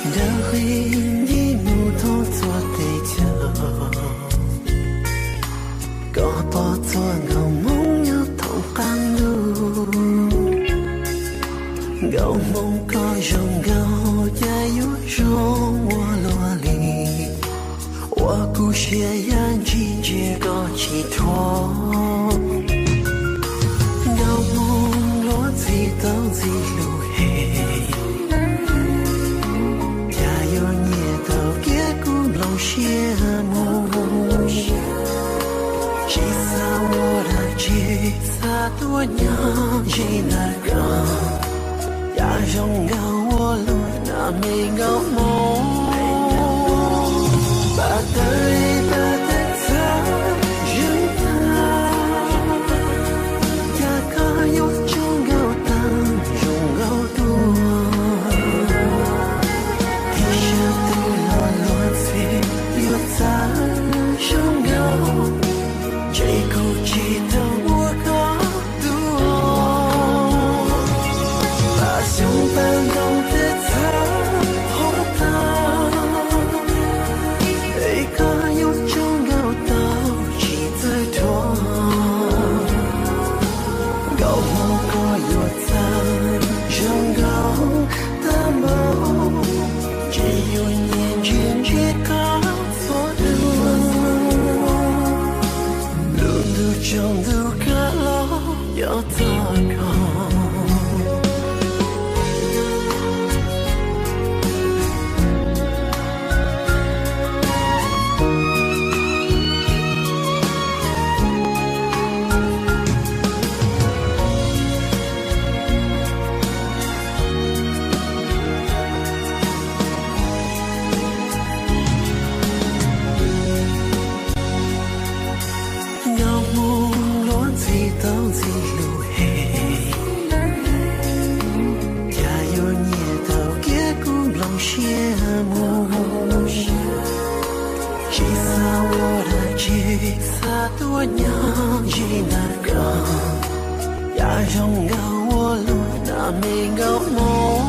Ntawm qhib ncig mus thoob txhua teb chaws, koj pom txhua nkauj hmoob nyob thoob qab ntuj. Nkauj hmoob koj zoo nkauj cas yuav zoo ua luaj li, ua kuv siab yam ntsis ntsia koj tsis thuam. Nkauj hmoob luag ntxhi tau ntxhi lus hem, cas yuav nyiam tau kiag kuv nplooj siab mus. Tsis xav ua dab tsi, xav tuaj nyob ze ntawm koj, cas zoo nkauj ua luaj na me nkauj hmoob. Pab tawg pab tawg txhawb zeeg tag, cas koj yuav tsaug nkauj tag zoo nkauj tuaj. Ib sab twg los luag ntxhi yuav txawj zoo nkauj, ntshe kuv tsis tau ua koj tus. Pab xyoob pab ntoo twb txhawb qhov tag, es koj yuav tsaug nkauj tau tsis txawj dhuav. Nkauj hmoob koj yuav txawj zoo nkauj tag npaum, ces yuav nyiam ntsia ntsia koj txhua hnub. Lub ntuj tsaus ntuj kawg los yuav txog koj. Nkauj hmoob luag ntxhi tau ntxhi lus hem, cas yuav nyiam tau kiag kuv nplooj siab mus. Tsis xav ua dab tsi, xav tuaj nyob ze ntawm koj, cas zoo nkauj ua luaj na me nkauj hmoob.